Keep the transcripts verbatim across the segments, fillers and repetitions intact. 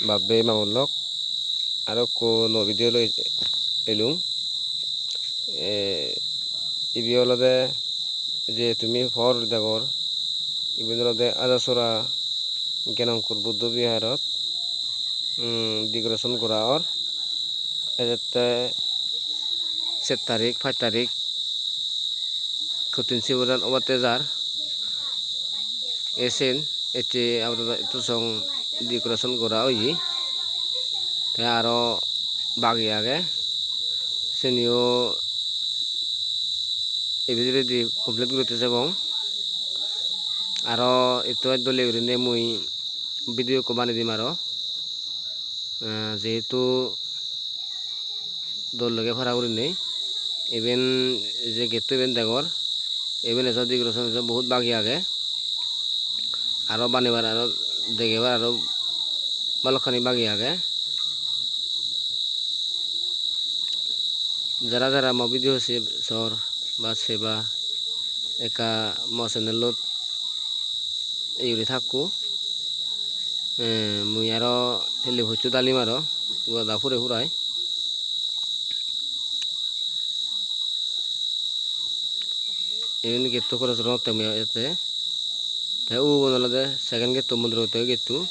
Bab-bei ma-bon lok, aro ekko nuo video loi elung. E, ibe olode je tumi por degor, iben olode Ajasora Gyanankur Buddho Viharot, um, decoration gora or. Ejette set tarik, pach tarik, Kothin Siboran obatte jar. Esen ecche apadoto etto song decoration gora oye. Te aro bagi age, seniyo ei bidiredi complete guribatte jebong. Aro etto dole gurinei mui video ekko banei dim aro. Eh, jehetu dol lage para gurinei. Iben je getto iben degor, iben ejo decoration ejo bohut bagi age. Aro banebar aro degebar aro balokkani bagi age. Jara jara mo video se-, sor ba seba ekka mo channel-ot ye guri thakko. Eh, mui aro hille posso dalim aro, goda pure purai. Iben getto cross gorongotte mui ette. Te ubon olode second getto, mondiro getto, getto.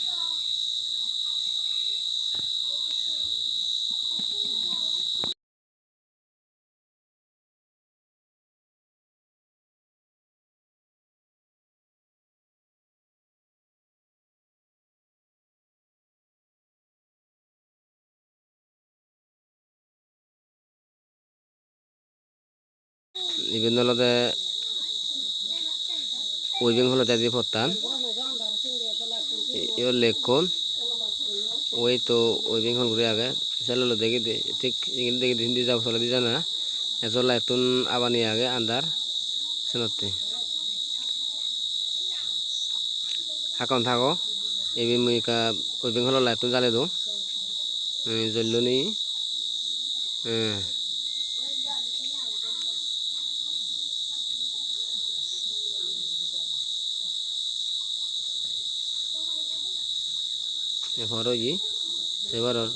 Iben olode weaving hall-ot jai de pottan. Iyot lekkon. Way to weaving hall guri age. Sel olode degede, thik indi degede, indi jabo toledi jana. Ejo light-tun abani age andar. Senotte. Hakkon thago. Ibe mui ekka weaving hall-o light-tun jalei dong. Eh, jolloni. Eh. Ei por oye, se paror.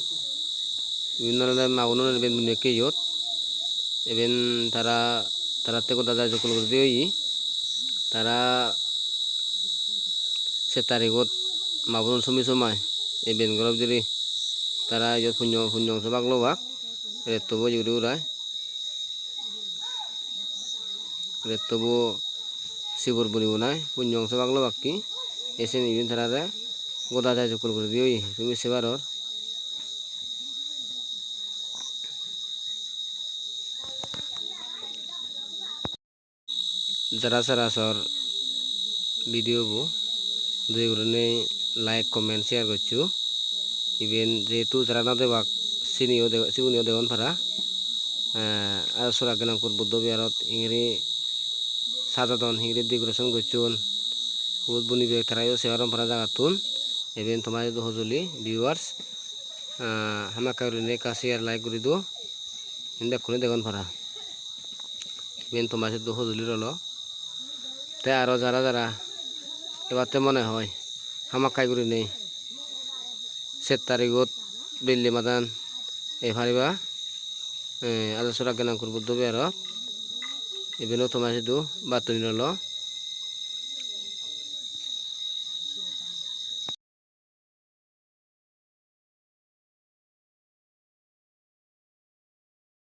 Iben olode magunore iben mui ekke iyot. Iben tara, taratte goda jai jokkol guri de oye. Tara set tarigot magunun somi somai iben goro bidire. Tara iyot punyo, punyo ongso bak lobak. Rettobo ugure urai. Rettobo sibor bunibo nai, punyo ongso bak lobakke. Ei seni iben tarare goda jai jokkol guri de oye, tumi se paror. Jara sara sor video bo, doye gurinei like, comment, share goccho. Iben jehetu jara no debak, siniyo de-, siguniyo degon para. Eh, aro Sora Gyanankur Buddho Viharot hingiri sajadon, hingiri decoration gocchon. Hubot buni bek tarayo se paron para jagattun. Iben tomar idu hojoli viewers. Eh, hamakkai gurinei ekka share, like guri do. Indi bekkune degon para. Iben tomar sidu hojoli rolo. Te aro jara jara ebatte mone hoi hamakkai gurinei set tarigot belle madan ei pariba, eh, Ajasora Gyanankur Buddho Viharot. Ibeno tomar sidu battoni rolo.